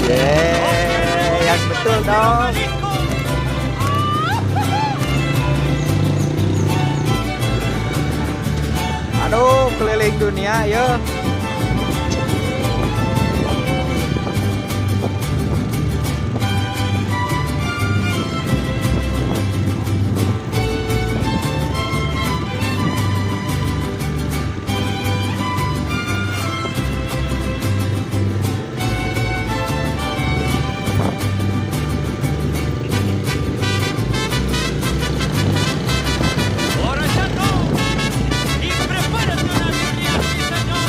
Yeay, yang betul dong. Aduh, keliling dunia ya. ¡Ahora chato! ¡Y prepárate una birria, sí señor!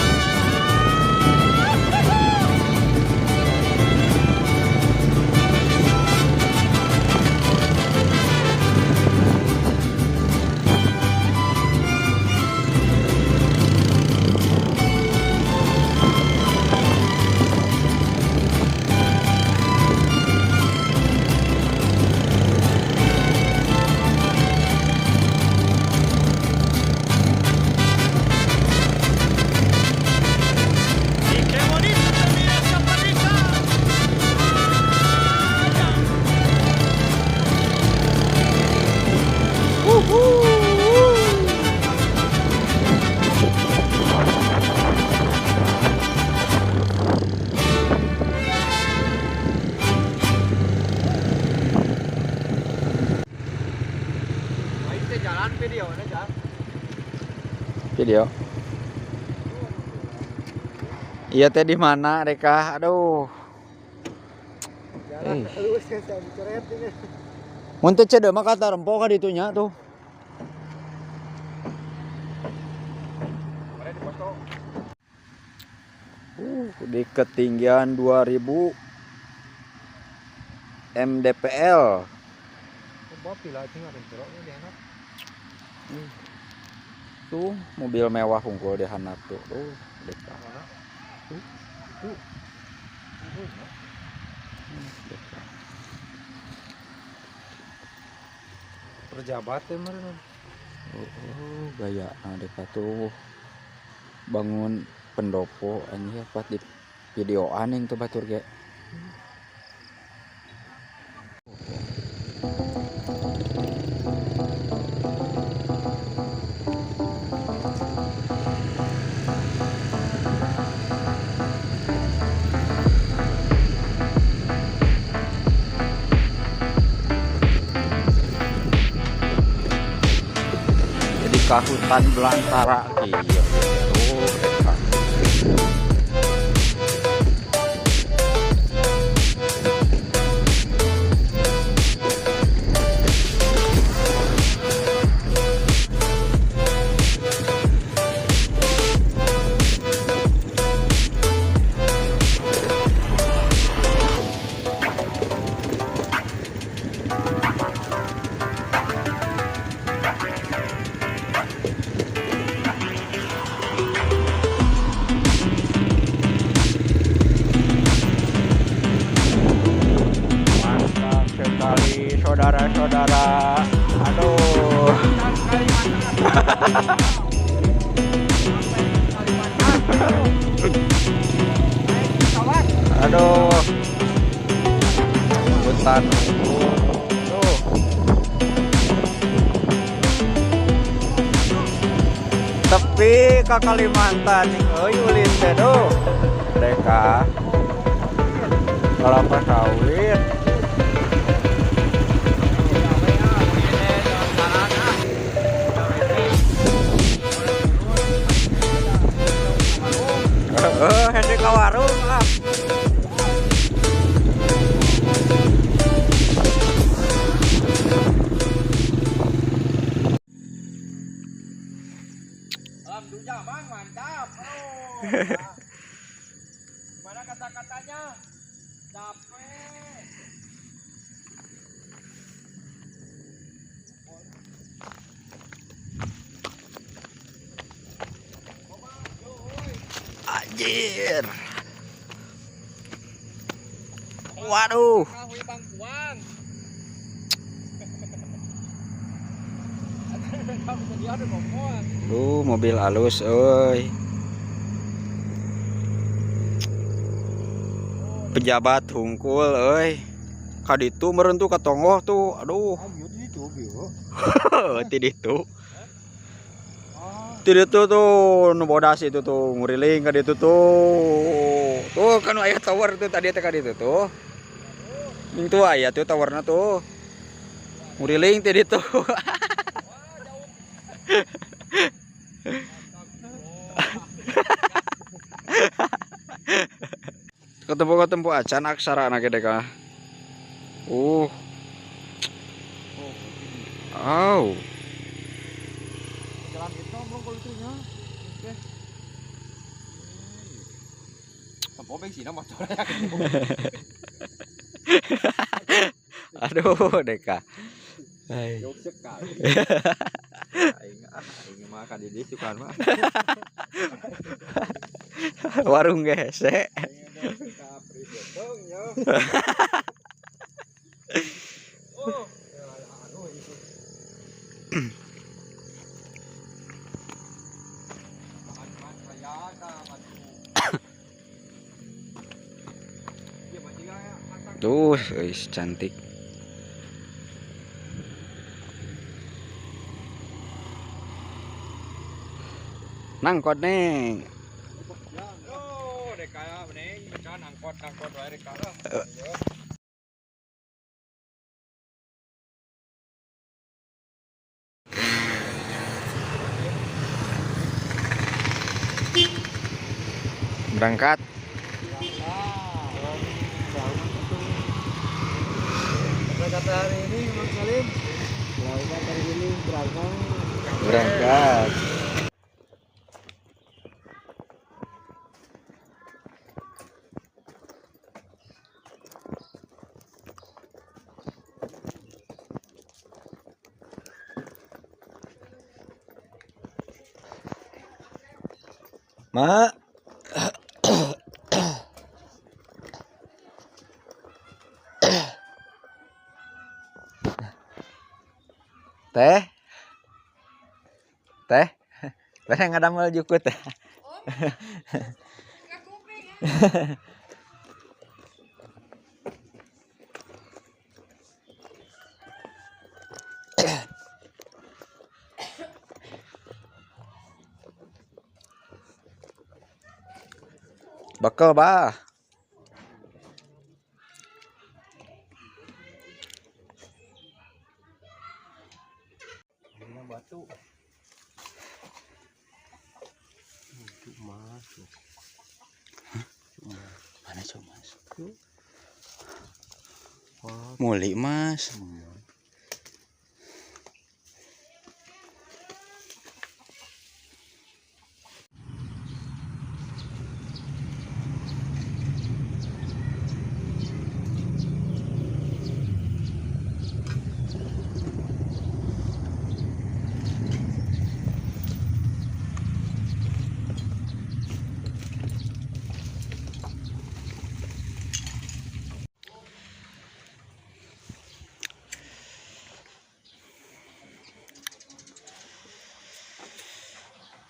¡Y qué bonito te miras, chaparrita! Wuhu. Jalan video jalan. Video. Iya teh di mana Reka? Aduh. Jalan Eh. halus saya diceret ini. Mun teu cedeu mah kata rempo ka ditunya tuh. Di ketinggian 2000 MDPL. Tuh mobil mewah unggul di handap tuh. Tuh, Deka. Tuh. Tuh. Deka. Pejabat ya meureun. Oh, gaya nah, Deka tuh bangun pendopo anjir pas di videoan yang tuh batur ge. Jadi ke hutan belantara iya. Oh, Deka. Mantap sekali saudara-saudara. Aduh. Aduh. Hutan. Tuh. Tepi ke Kalimantan nih, euy ulin teh duh. Deka. Kelapa sawit. Heeh, hese ka warung ah. Alhamdulillah Bang, mantap. Oh. Gimana kata-katanya? Capek. Anjir. Waduh. Bangkuang. Duh, mobil halus euy. Pejabat hungkul euy. Ka ditu meureun tuh ka tonggoh tuh. Aduh. Ti ditu. Ti ditu tuh nu bodas itu tuh nguriling ka ditu tuh. Tuh kan aya tower tuh tadi teh ka ditu tuh. Ning tuh aya tuh towerna tuh. Nguriling ti ditu. Ketemu-ketemu acan aksara anak gede kah? Au. Jalan itu belum kalau itunya. Oke. Tempo bensin motornya. Aduh, Deka. Jauh sekali. Aing aing mah ka dieu sukan mah. Warung gesek. Tuh, guys, cantik. Nangkot neng. Oh, deka neng, becan angkot angkot wae deka lah. Berangkat. Berangkat hari ini, Mang Salim. Berangkat hari ini, berangkat. Berangkat. Ma. Teh. Teh. Barang ngadamel jukut. Bakal bah. Batu. Cuma. Mana cuma? Muli mas.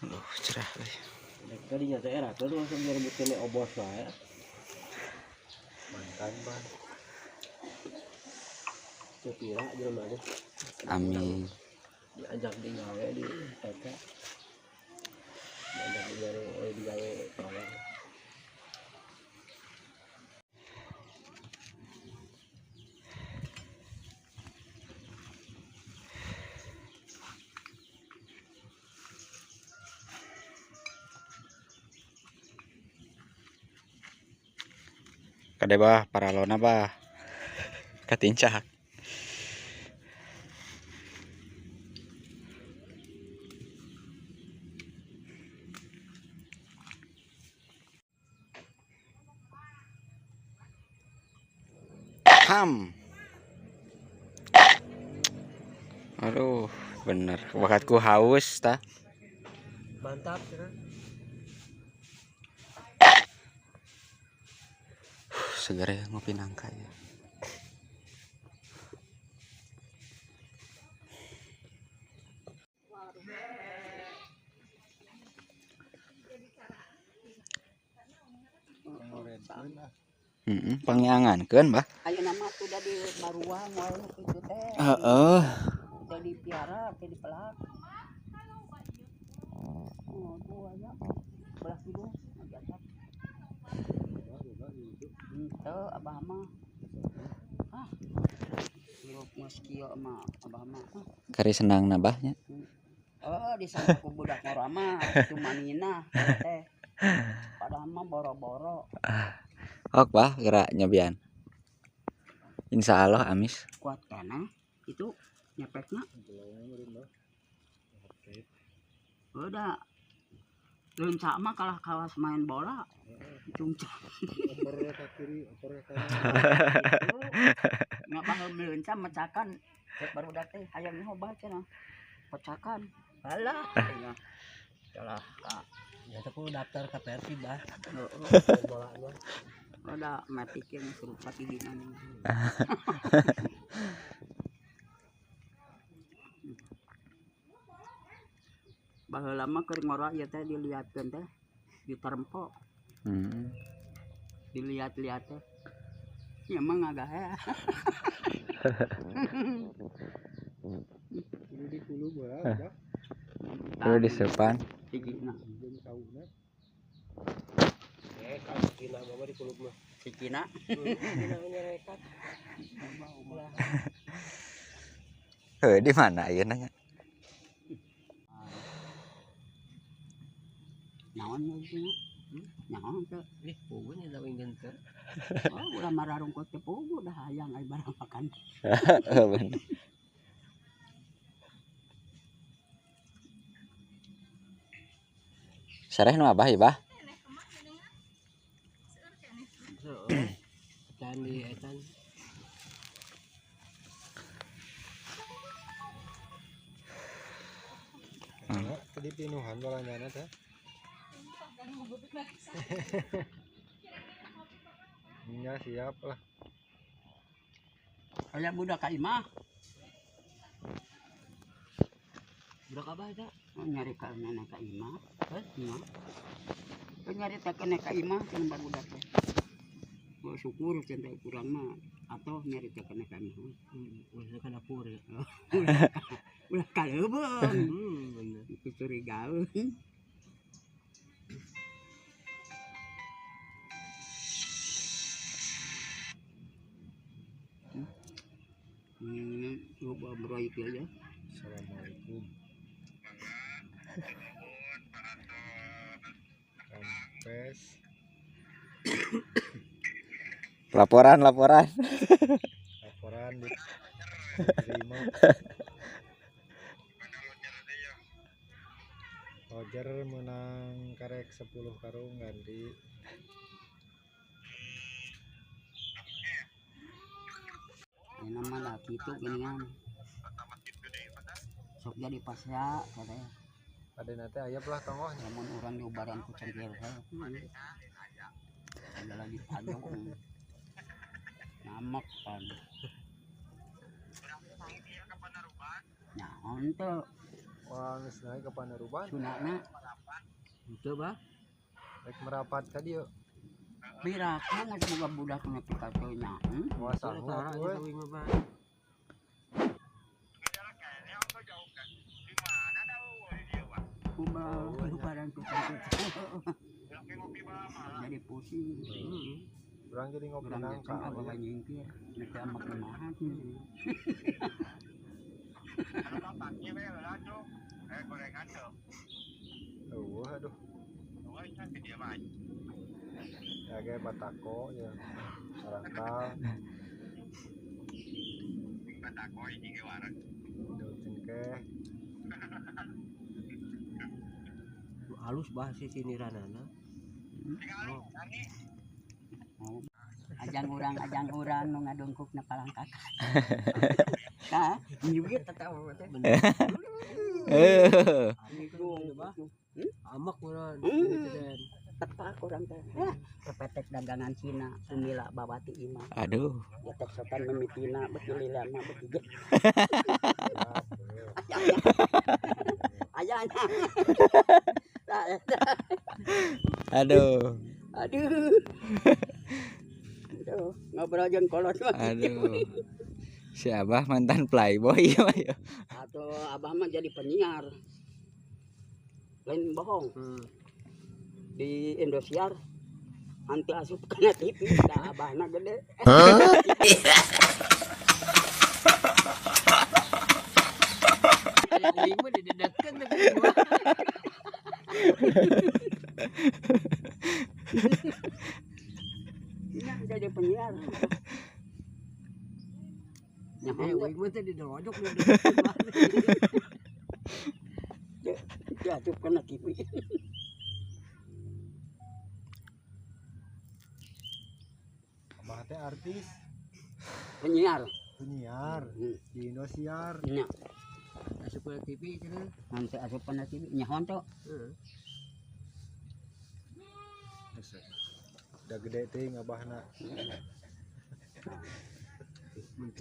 Aduh, cerah euy. Tadinya teh era tuh langsung nyerebutkeun obos wae. Mantan, Bang. Teu pira jelema teh. Amin. Diajak di gawe di TK. Diajak di gawe di gawe tolong. Kade bah paralona bah katincak. Ham. Aduh, bener bakatku haus ta. Mantap, cenah. Segar ya ngopi nangka ya. Heeh, pangiangankeun bah. Ayeuna mah tuh da di baruang wae kitu teh. Heeh. Teh dipiara, teh dipelak. Oh, tuh aya. Belah kidul ngajatak. Henteu abah mah. Ah. Hirup geus kieu mah abah mah. Ah. Kari senangna bah nya. Oh, disangka ku budak ngora mah cumanina teh. Padahal mah boro-boro. Ok bah, gerak nyobian. Insya Allah amis. Kuat tanah itu nyepekna. Udah. Leunca mah kalah kawas main bola. Cungcung. Oper ke kiri, oper ke kanan. Nggak paham leunca mecakan. Cek baru teh hayang nyoba cenah. Pecakan. Alah. Salah ka. Ya aku daftar ke Persib bah. Bola mah. Udah matik yang serupa gimana. Baheula mah keur ngora ieu teh dilihatkeun teh diterempo. Heeh. Dilihat-lihat teh. Ya mah ngagahe. Kudu dikulub heula, bah. Kudu disepan. Hijina. Jeung sauna. Eh, kalau Cina mah di kulub mah. Si Cina. Cina nyerekat. Heuh, di mana ayeuna nya? Naon ieu nya? Naon teh? Ih, puguh nya da winggen teh. Oh, ulah mararungkut teh puguh dah hayang ai barang makan. Heeh, bener. Sareh nu abah ya bah? Heeh. Etan di etan. Tadi pinuhan balanjana teh. Nya siap lah. Aya budak ka imah. Budak abah eta? Oh, nyari ka nenek ka imah. Hah? Imah. Oh, nyari ka nenek ka imah cenah barudak teh. Gua syukur cenah kurang mah atau nyari ka nenek ka imah. Ulah ka dapur ya. Ulah kaleubeung. Bener. Kecurigaan. Coba beroik ya. Assalamualaikum. Rampes. Laporan, laporan. Laporan diterima. Roger menang karek 10 karung ganti. Ini mah lah kitu geuningan. Sok jadi pasea katanya. Ada nanti aya belah tongohnya. Lamun urang diubaran ku cengkir teh. Ada lagi pajong. Namek pan. Naon teu? Wah, geus naik ke Panaruban. Sunana. Henteu bah. Rek merapat ka dieu. Piraku geus boga budak nepi ka teu nya. Moal sangu atuh euy. Ubaran ku cengkir. Jadi pusing. Urang jadi ngopi Urang nangka. jeung abah nyingkir, nepi amak kumaha. Eueuh aduh. Ya ge batako ya. Sarangkal. Daun cengkeh. Halus bah si siniranana. Oh. Ajang urang nu ngadungkuk na palangkak. Tah, nyugit teh teh. Eh. Amak urang. Tepak urang teh. Kepetek dagangan Cina, sumila bawati imah. Aduh. Ya tek sopan mimitina beuki lila mah beuki ge. Ayahnya. Aduh. Aduh. Aduh, ngobrol jeung kolot mah. Aduh. Si Abah mantan playboy ya. Atau Abah mah jadi penyiar. Lain bohong. Di Indosiar anti asup kana TV da abahna gede. Aing mah didedekeun teh ku gua. Nya jadi penyiar. Nya Eh, uing mah teh didorojok didedekeun. diasup kana TV. Abah teh artis, Penyiar. penyiar di Indosiar. Nya Asup ke TV cenah. nanti asup kana TV nya honto. Heeh. Udah gede teuing abahna.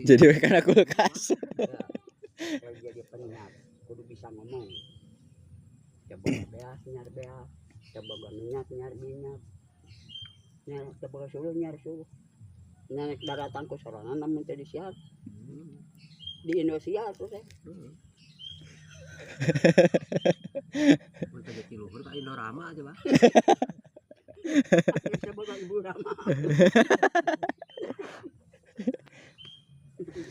Jadi we kana kulkas. Kalau jadi penyiar kudu bisa ngomong. Coba beas nyar beas, coba minyak nyar minyak. Nyar coba suluh nyar suluh. Naik daratan ku sorangan namun teu disiar. Di Indosiar tuh teh. Mun teh ti luhur ka Indorama coba. Coba Ibu Rama.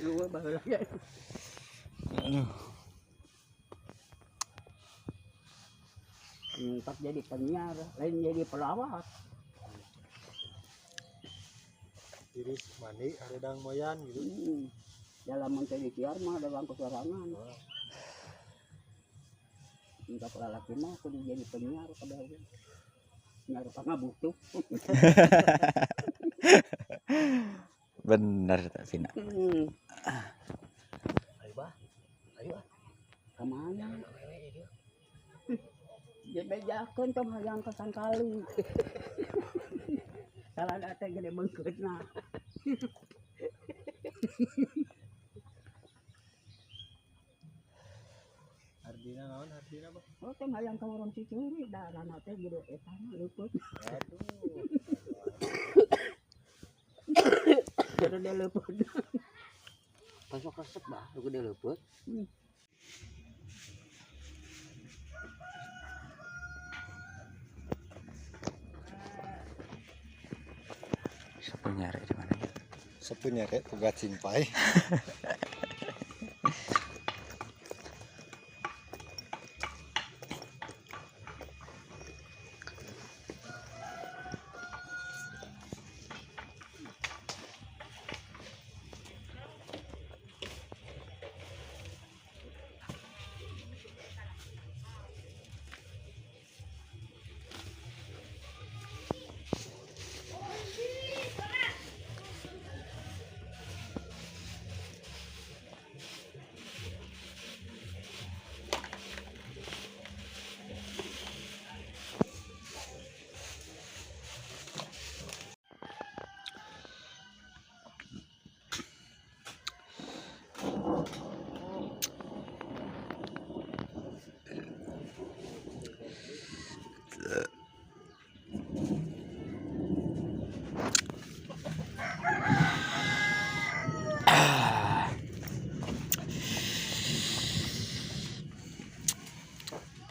Lu baheula ge. Aduh. Entar jadi penyiar, lain jadi pelawak. Tiris mandi hareudang moyan gitu. Dalam menteri siar mah dalam kesorangan. Entah lalaki mah kudu jadi penyiar kabeh ge. Penyiar pangabutuh. Bener tak Vina. Ayo bah. Ayo ah. Kemana? Ya bejakeun tong hayang ka sangkali. Salah teh gede beungkeutna. Hardina naon hardina bah? Oh tong hayang ka warung cicuri da rana teh gede eta mah leupeut. Aduh. Gede leupeut. Pasok resep bah, lu gede leupeut. Sapu nyari di mana ya? Sapu nyari tugas simpai.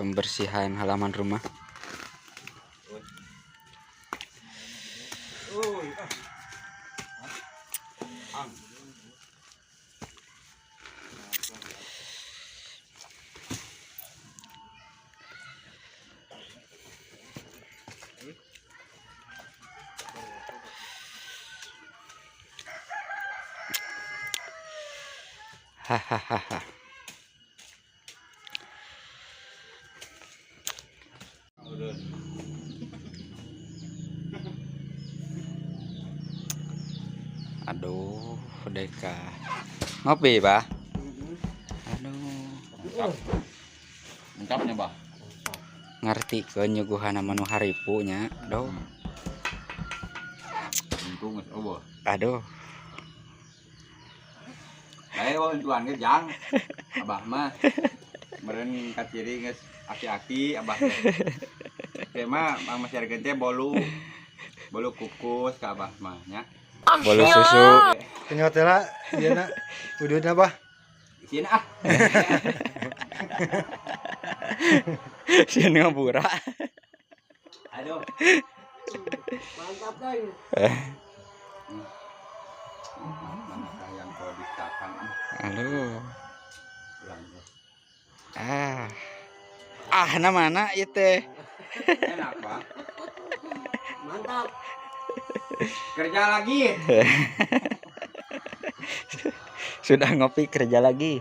Pembersihan halaman rumah. Hahaha. Aduh, deka. Ngopi, Bah? Aduh. Mantapnya, Bah. Ngerti ke nyuguhan manu haripu nya, aduh. Untung geus eueuh. Aduh. Ayo tuan ge jang. Abah mah meureun kaciri geus aki-aki abah teh. Teh mah masyarakat teh bolu. Bolu kukus ka abah mah nya. Bolu susu. Kenyot lah, ieu na. Ududna bah. Sieun ah. Sieun ngabura. Aduh. Mantap kan. Mana yang kalau ditakan ah. Aduh. Pulang tuh. Ah. Ah, na mana ieu teh? Enak, Pak. Mantap. Kerja lagi. Sudah ngopi kerja lagi.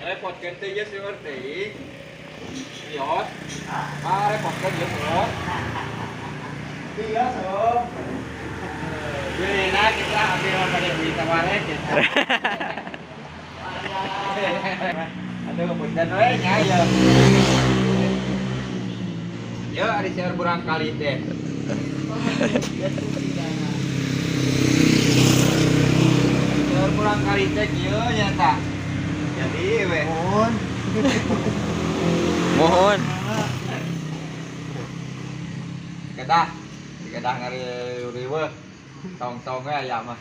Repotkeun teh ieu seueur teh. Kios. Ah, repotkeun ieu seueur. Iya, sob. Geuna kita ambil pada duit tawarek gitu. Aduh, punten we nya ieu. Yo, ari seueur burang kali teh. Seueur burang kali teh kieu nya tah. Jadi we. Mohon. Mohon. Kedah. Kedah ngari riweuh. Tong-tong we aya mah.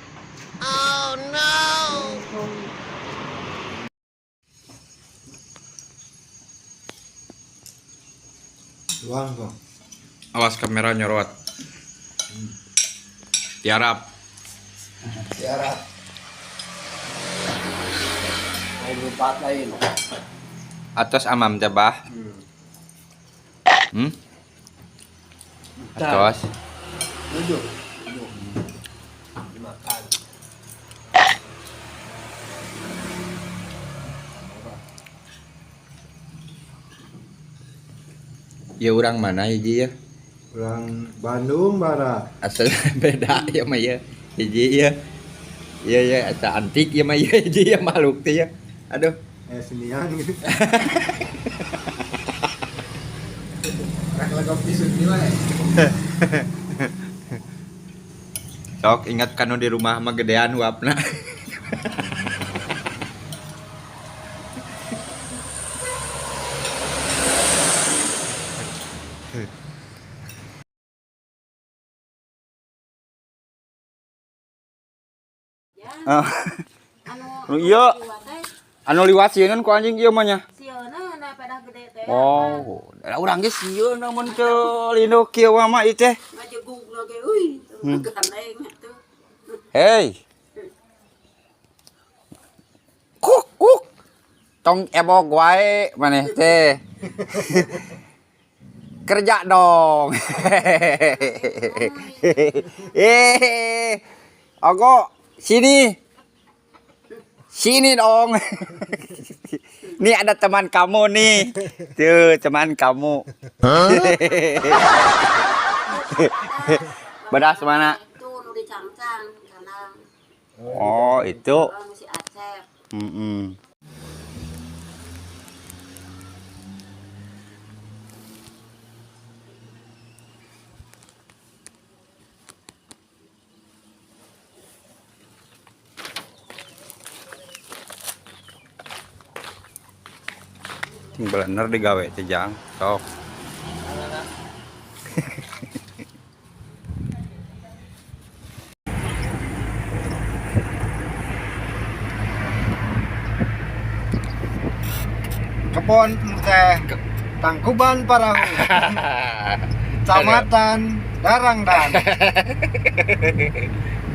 Tuang kok. Awas kamera nyorot. Tiarap. Tiara. Lain lupa lain. Atos amam teh bah. Hmm? Atos. Duduk. Duduk. Dimakan. Ya urang mana hiji ya? Urang Bandung Barat. Asal beda ya mah ya. Hiji ya. Iya ya, asa antik ya mah ya hiji ya makhluk teh ya. Aduh. Senian gitu. Rek legok pisut wae. Sok ingat kanu di rumah mah gedean huapna. Ah. Anu Nu ieu. liwat teh Anu liwat sieun ku anjing ieu mah nya. sieuna na pedah gede teh. Oh, da urang ge sieun lamun teu linduk kieu mah ieu teh. Ngajegug lagi euy, gandeng atuh. Hei. Kuk kuk. Tong ebog wae maneh teh. Kerja dong. Eh, Ogo, sini. Sini dong. Nih ada teman kamu nih. Tuh, teman kamu. Bedas mana? Itu nu dicangcang kandang. Oh, itu. Oh, nu si Acep. Mm-mm. Ting bener digawe teh Jang. Sok. Kebon teh Tangkuban Parahu. Kecamatan Darangdan.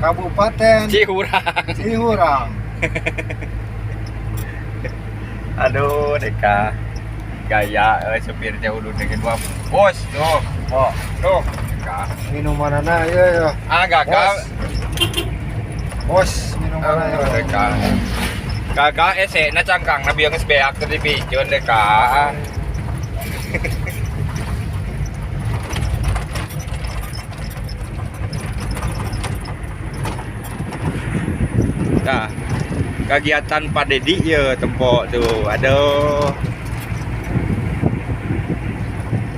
Kabupaten Cihurang. Cihurang. Aduh, Deka. Gaya supir teh udah dengan dua bos tuh. Oh, tuh. Deka. Minumanana ieu ya. Ah, gagal. Bos, minumanana Aduh, ya. Deka. Kakak ese na cangkang na bieu geus beak teu dipiceun deh kak. Nah, kegiatan Pak Dedi ya tempo tuh. Aduh.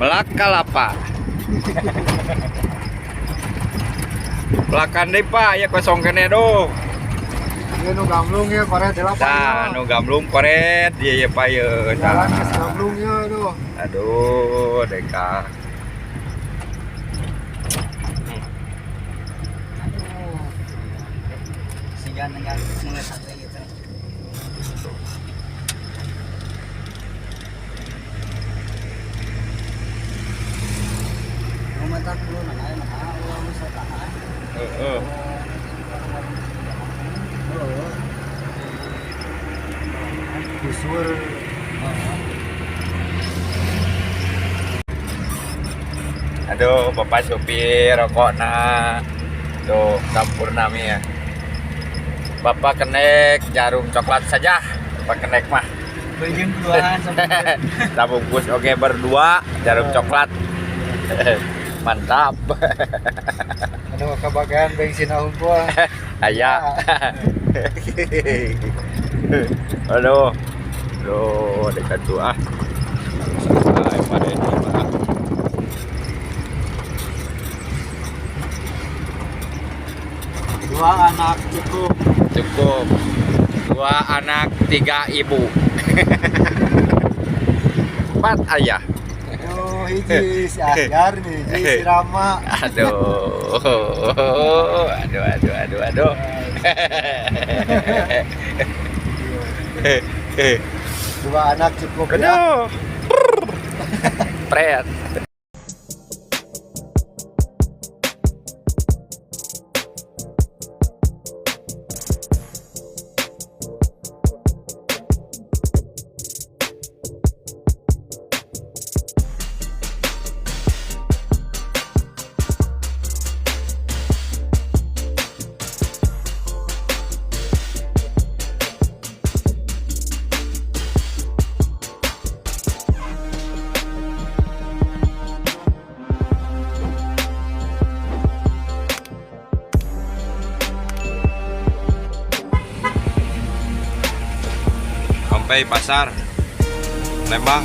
Melak kalapa. Pelakan deh Pak, ya kosong kene doh. Ieu nu gamlung ya koret delapan. Tah, nu gamlung koret, ieu ya Pak ye. Jalan Tah. geus gamlung ya aduh. Aduh, deka. Siga dengan mulai sate gitu. Rumah tak perlu nanya, nah, uang bisa tahan. Heeh. Busur. Aduh, bapak supir rokokna. Tuh, campur nami ya. Bapak kenek jarum coklat saja. Bapak kenek mah. Bejeng duaan sama Kita bungkus oke berdua jarum coklat. Mantap. Anu kebagian bensin gua. Aya. Aduh. Aduh, dekat tuh ah. Ay, Pak Dedi, Pak. Dua anak cukup. Cukup. 2 anak, 3 ibu. 4 ayah. Oh, hiji si Ahyar nih, hiji si Rama. Aduh. Aduh, aduh, aduh, aduh. 2 anak cukup ya. Aduh. Pret. Sampai pasar Lembang.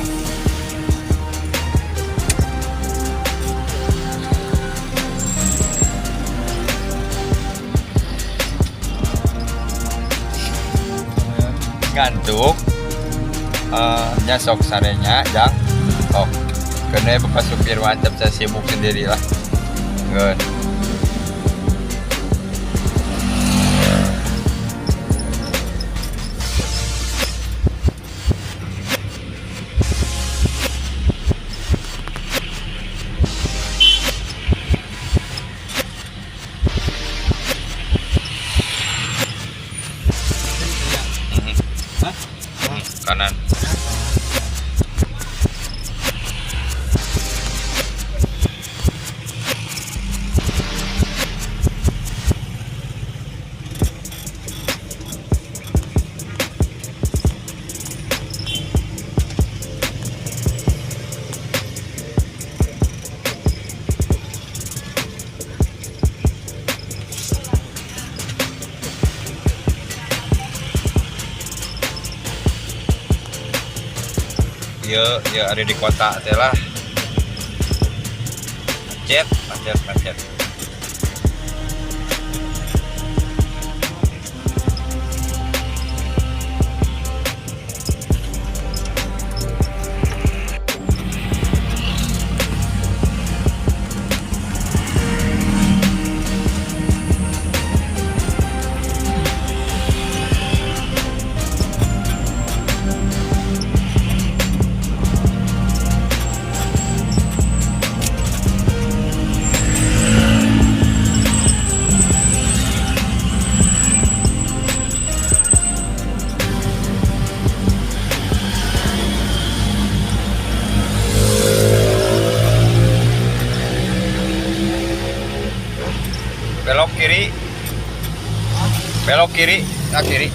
Ngantuk. Nyasok sarenya jang. Oh, kena bapak supir mantap, saya sibuk sendiri lah. Good. Kanan. Iya, ya ada di kota teh lah. Macet, macet, macet. Belok kiri. Belok kiri, nah kiri.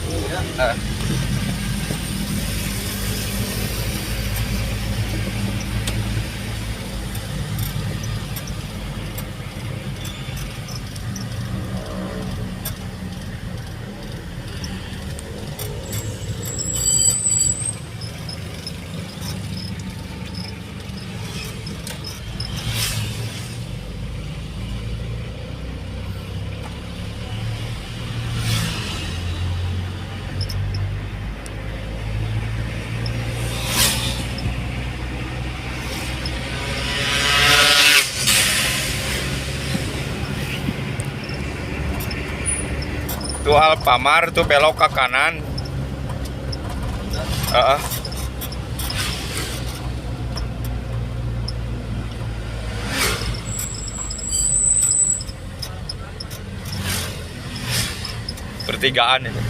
Tuh Alfamart tuh belok ke kanan. Heeh. Pertigaan itu.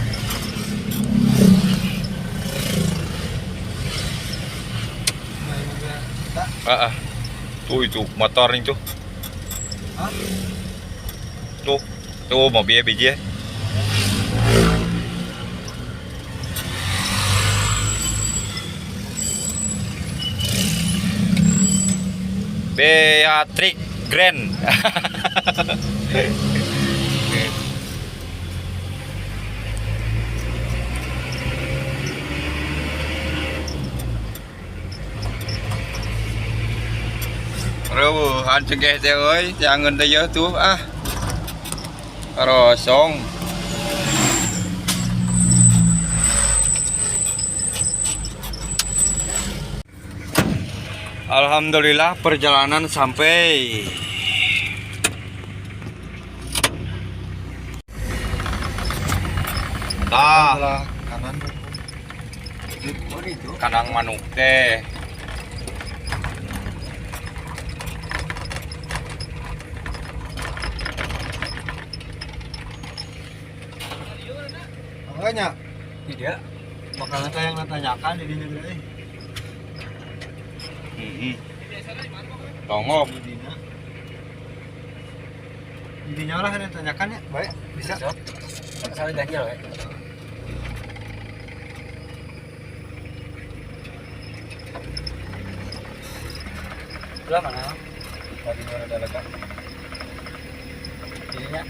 Heeh. Tuh itu motor itu. Tuh, tuh mobilnya biji ya. Beatrix Grand. Reueuhan cengkeh teh euy, jangan teh yeuh tuh ah. Rosong. Alhamdulillah perjalanan sampai. Tah, Kanan. kandang manuk teh. Makanya Tidak. makanya teh yang ditanyakan jadinya teh. Heeh. Tongok. Jadinya. Jadinya lah yang ditanyakan ya, baik bisa. Salah ganjil ya. Belah mana? Tadi ada lega. Ininya.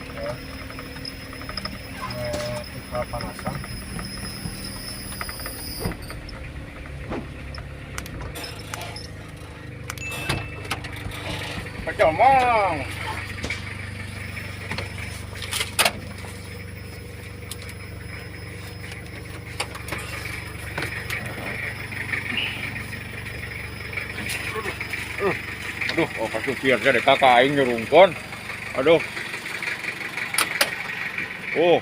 Kita panasan. Pecomong. Aduh, oh kasih biar jadi kakak aing nyurungkon. Aduh. Oh.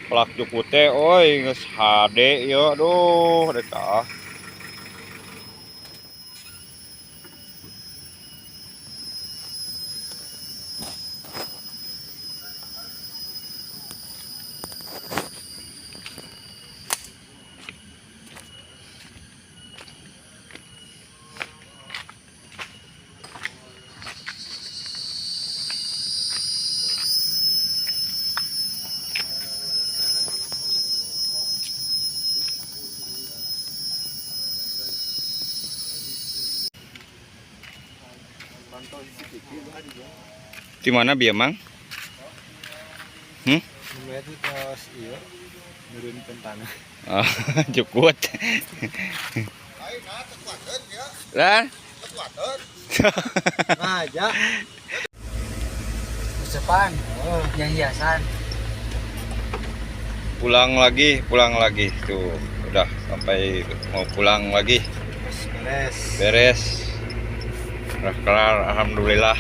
Pelak jukute oi geus hade ieu aduh dek ah. Di mana bieu, Mang? Itu tos iya nurunkeun tanah. Oh, jukut. Lah, Nah, aja. Usepan, yang hiasan. pulang lagi tuh. Udah sampai mau pulang lagi. Beres. Beres. Udah kelar, alhamdulillah.